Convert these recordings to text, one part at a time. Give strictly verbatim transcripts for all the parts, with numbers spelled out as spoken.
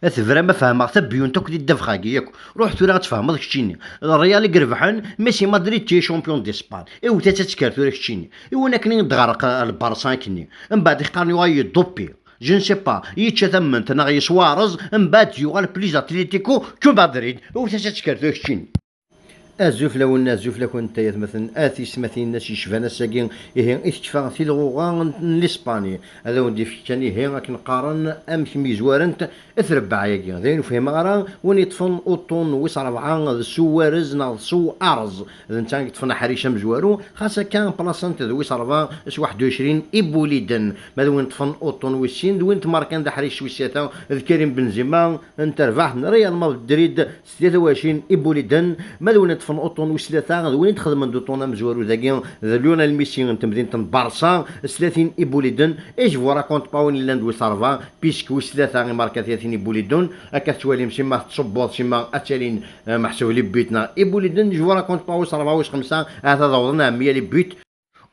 Tebra ma fehmeɣ tabyunt akk di ddabex-agi yakk. Ruḥ tura ad tfehmeḍ keččini. Real i irebḥen, Messi Madrid ti champion d'Espagne. Iwet ad tettker tura keččini. Iwan akken i d-ɣerq Lbarça akkenni. Mbeɛd iqqaren yuɣal yedduppi. Je ne sais pas, yečča tamment neɣ yeswareẓ, mbeɛd yuɣal plus Atlético que Madrid. Iwet ad tettker tura keččini. Azul fell-awen, azul fell-akent ay atmaten, a tismatin, acu yecban ass-agi, ihi i tekfa tilɣuɣa n Lispani. Ad awen-d-ifk kan ihi akken qqaren amek myezwarent trebbaɛ-agi. D ayen ur fhimeɣ ara, win yeṭṭfen uṭṭun wis rebɛa d Suwarez neɣ d Suarez, d netta i yeṭṭfen aḥric amezwaru, xas akka plasant d wis rebɛa s waḥed u ɛecrin Ibuliden. Ma d win yeṭṭfen uṭṭun wis sin, d win tmerkan d aḥric wis tlata d Karim Benzema n terbaɛt n Real Madrid s tlata u ɛecrin Ibuliden, ma d win yeṭṭfen uṭṭun wis tlata, d win i d-xedmen d uṭṭun amezwaru dagi, d Lionel Messi n temdint n Barça s tlatin Ibuliden, et je vous raconte pas win yellan d wis rebɛa, puisque wis tlata imarka tlatin Ibuliden, akka tettwalim, sima tettṣubbuḍ, sima ad talin, eh, meḥsub les buts neɣ Ibuliden, je vous raconte pas wis rebɛa, wis xemsa, ahat ad awḍen ar meyya les buts.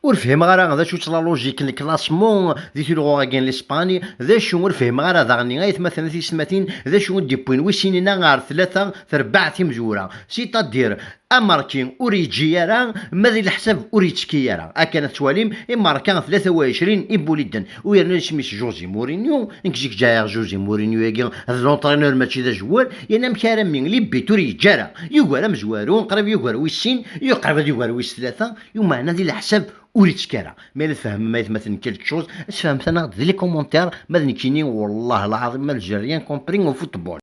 Ur fhimeɣ ara d acu-tt la logique n classement di tilɣuɣa-agi n Lispani, d acu ur fhimeɣ ara daɣen ay atmaten a tisetmatin, d acu i d-yewwin wis sinina ɣer tlata terbaɛt imezwura, c'est-à-dire amarki ur yeǧǧi ara, ma di leḥsab ur yettekki ara. Akken ad twalim, imarka tlata u ɛecrin Ibuliden, u yerna isem-is José Mourinho, nekk zik ǧaɛeɣ José Mourinho-agi, d l'entraîneur mačči d ajewwal, yerna amek armi les buts ur yeǧǧi ara, yugar amezwaru, qrib yugar wis sin, qrib ad yugar wis tlata, Yumeɛna di leḥsab ur ittekk ara. Ma yella tfehmem ay atmaten quelque chose, sfehmet-aneɣ-d di les commentaires, ma d nekkini, wallah lɛaḍim, ma j'ai rien compris au football.